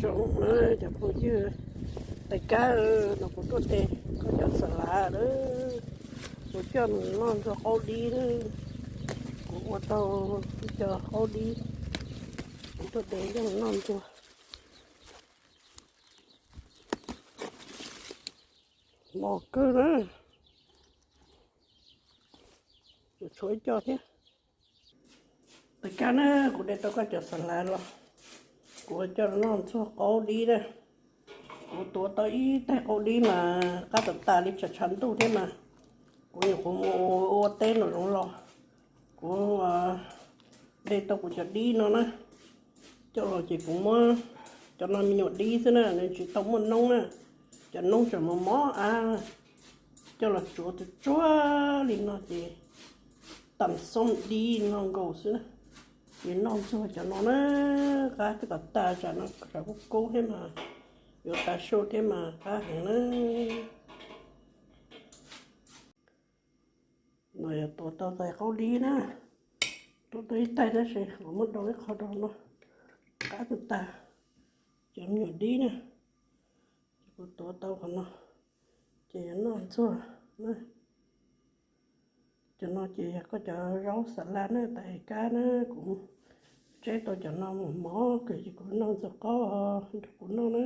Zoo na cov phooj ywg, tais kab no kuv tuaj de koj cov xas lav na, kuv coj mus noj ntxuag qaub dib na. Kuv ua tau ib co qaub dib, kuv tuaj de coj mus noj ntxuag. Mos kawg na, tshuav ib co thiab. Tais kab na, kuv de tau koj cov xas lav los, kuv ua coj noj ntxuag qaub dib na. Kuv tuav tau ib tais qaub dib mas qab tas tas li, tshav tshav ntuj thiab mas kuv nyuam qhuav mus ua teb nram zoov los, kuv de tau kuv cov dib no na, coj los ces kuv muab, cov no me nyuam dib xwb na, nws tsis tau muaj noob na, cov noob tseem mos mos av, coj los tsuav tsuag tsuag li no ces tam xoob dib no nkaus xwb na. Ces noj ntxuag cov no na, qab twb kom tas, tsam no tshav kub kub thiab mas, yuav tav su thiab mas qab heev na. No yog tuav tau tais qaub dib na, tuav tau ib tais tab sis kuv muab dau ib qho rau no, qab tas tas, cov me nyuam dib na. Ces kuv tuav tau qhov no, ces yuav noj ntxuag na. Cov no ces yog koj cov zaub xas lav na, tais kab na, kuv tseb tau cov no mus mos kawg ces kuv noj ntxuag qaub nrog kuv noj na.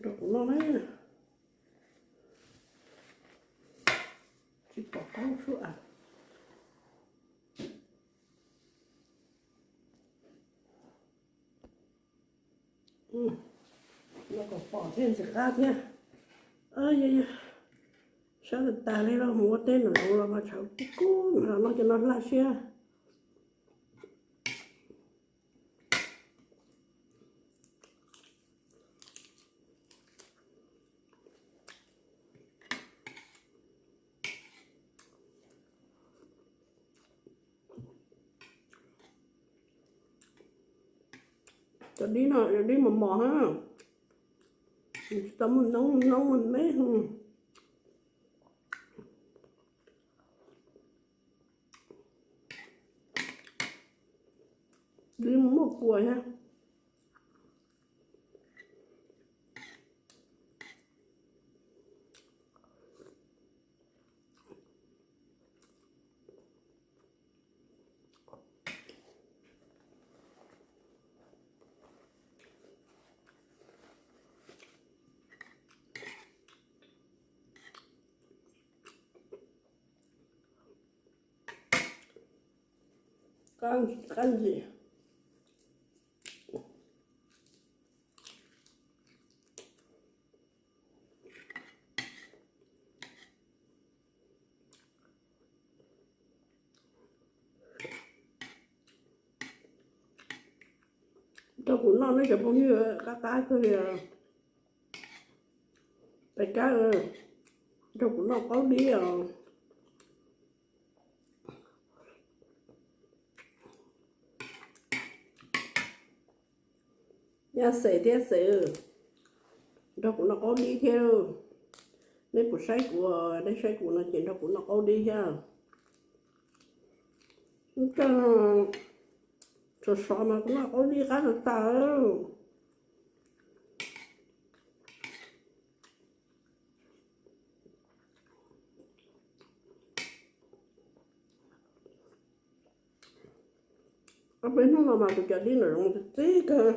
Nrog kuv noj na. Tsis pom qaub suab. Noj kom pom thiab ntxim qab thiab. Yog yog, sab tas tas li los mus ua teb nram zoov los mas tshav kub kub, noj cov no hlaj siab. Cov dib no yog dib mos mos na, tsis tau muaj noob, noob me me. Dib muaj kua thiab. Qab ntsim. Nrog kuv noj nawb cov phooj ywg, qab qab kawg li. Tais kab, nrog kuv noj qaub dib os. Nyab xeem thiab xeem, nrog kuv noj qaub dib thiab. Neb puas saib kuv, neb saib kuv no ces nrog kuv noj qaub dib thiab. Sov sov mas kuv noj qaub dib qab tas tas. Ob peb hnub no mas kuv cov dib nram zoov txi txib kawg.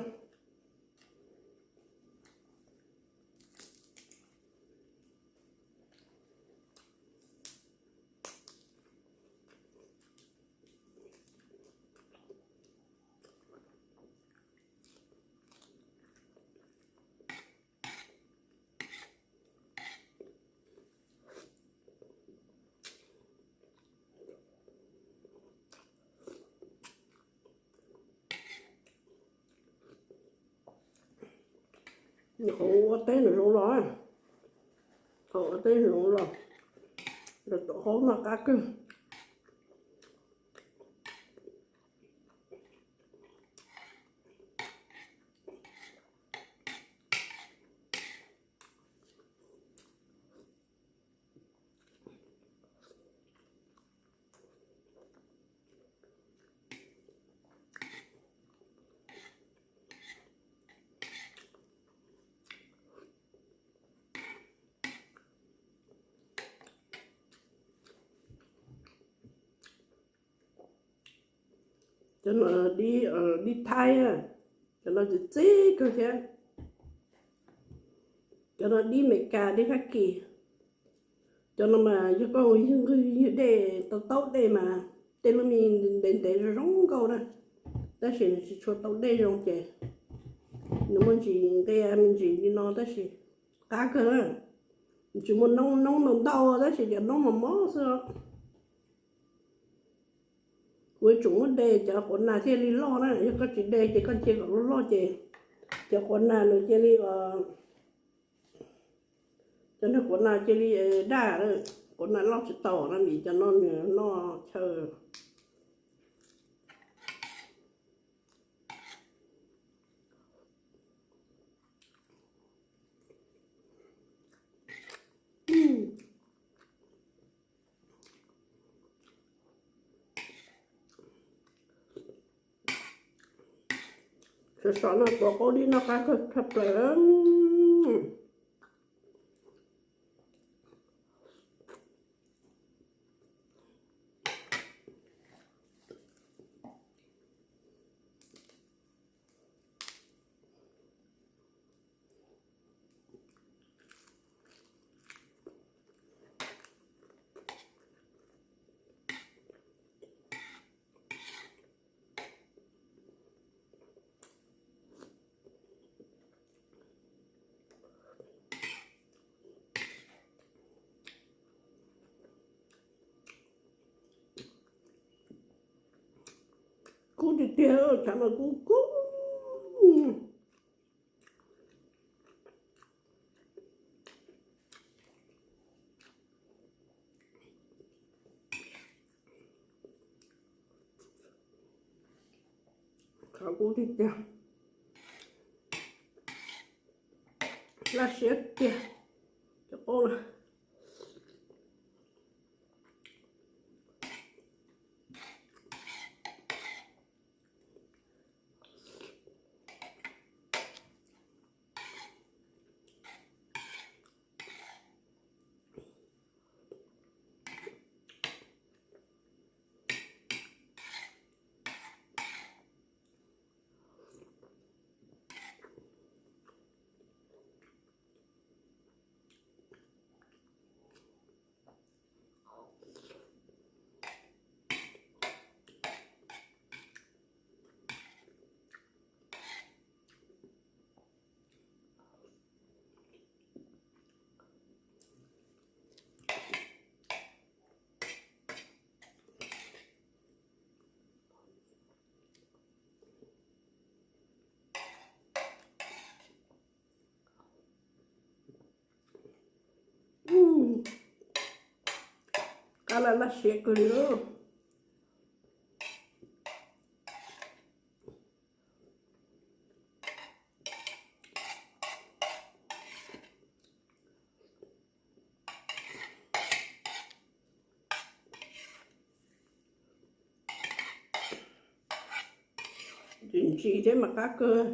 Nyuam qhuav ua teb nram zoov los, qhuav ua teb nram zoov los, los tuav qaub noj qab kawg. Cov no dib, dib Thaib, cov no txi txib kawg thiab. Cov no dib Amelikas, dib Fab Kis. Cov no mas yog koj ua ywg nqwg ywg dej tau taub dej mas tej lub me ntev ntev zoo zoo nkauj na, tab sis nws tsis tshua tau dej zoo ces nws muaj ntsis nqia me ntsis li no tab sis qab kawg na. Tsis muaj noob, noob ntau ntau tab sis cov noob mos mos xwb. Kuv yuav tsum muab de cov quav nas thiaj li loj na, yog koj tsis de ces koj cia kom loj loj ces cov quav nas nws cia li, cov niag quav nas cia li daj, quav nas loj tsis tau no vim cov no nws noj chaw. Sov sov no tuav qaub dib noj qab kawg thaj plaws. Kub tiag tiag, tshav no kub kub. Khav kub tiag tiag, laj siab tiag, cov qaub lawm. Qab laj laj siab kawg li. Ntsim ntsim thiab mas qab kawg.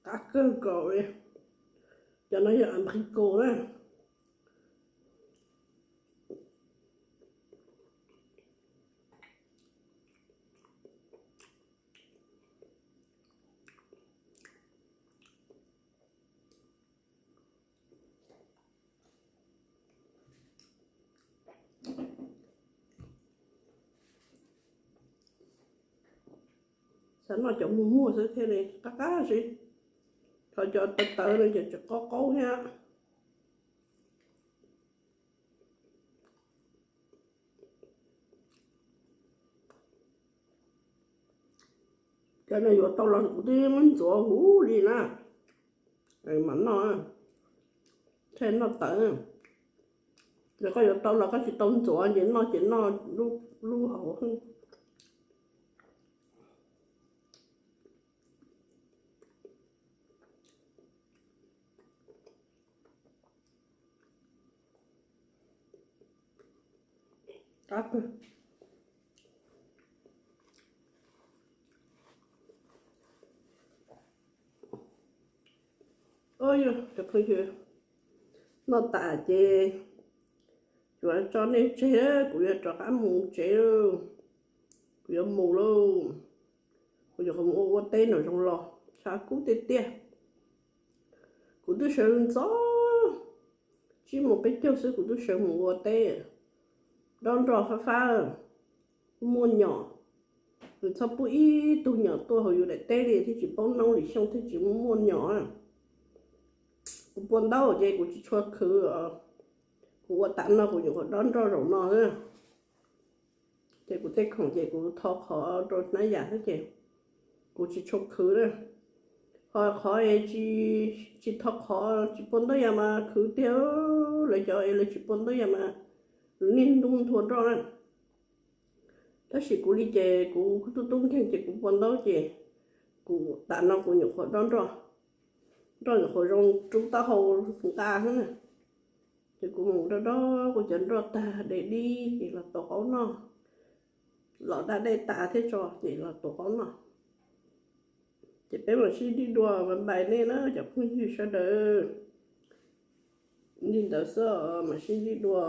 Qab kawg nkaus li. Cov no yog abricot na. Xav noj cov muag muag xwb thiaj li qab qab siab. Thaum cov tawv tawv no ces tseem qaub qaub thiab. Cov no yuav tau los kuv twb muab ntxuav huv li na, mam noj, thiaj noj tawv. Yog koj yuav tau los koj tsis tau ntxuav ces noj ces noj lub hauv. Cov phooj ywg, noj tas ces kuv yuav tso nej tseg, kuv yuav rov qab mus tsev, kuv yuav mus lauj. Kuv yuav mus ua ua teb nram zoov los, tshav kub tiag tiag. Kuv twb sawv ntxov, tsib moos peb caug xwb kuv twb sawv mus ua teb, dob nroj fab fab, muaj nyom. Nws txhob pub ib tug nyom tuaj hauv yus daim teb li thiaj tsis paub noob li, xyoo thiaj tsis muaj nyom. Kuv pua ntaub ces kuv tsis tshua khwv, kuv ua tas no kuv nyuam qhuav dob nroj zaum no. Ces kuv tej khoom ces kuv tho qhov rau hnab yam xwb ces kuv tsis tshua khwv. Ho qhov tsis tho qhov tsis pua ntaub yam mas khwv tiag, lawv cov es lawv tsis pua ntaub yam mas niaj hnub nthua nroj na. Tab sis kuv li ces kuv tub tub nkeeg ces kuv pua ntaub ces kuv tas no kuv nyuam qhuav dob nroj, nroj nyuam qhuav zoo rub taub hau nqa xwb na. Ces kuv mus dob dob kuv cov nroj tag de dib ces los tuav qaub noj, los da dej tas thiab tso ces los tuav qaub noj. Ces peb mam sib ntsib dua, bye bye nej na cov phooj ywg sawv daws. Li ntawd xwb, mam sib ntsib dua.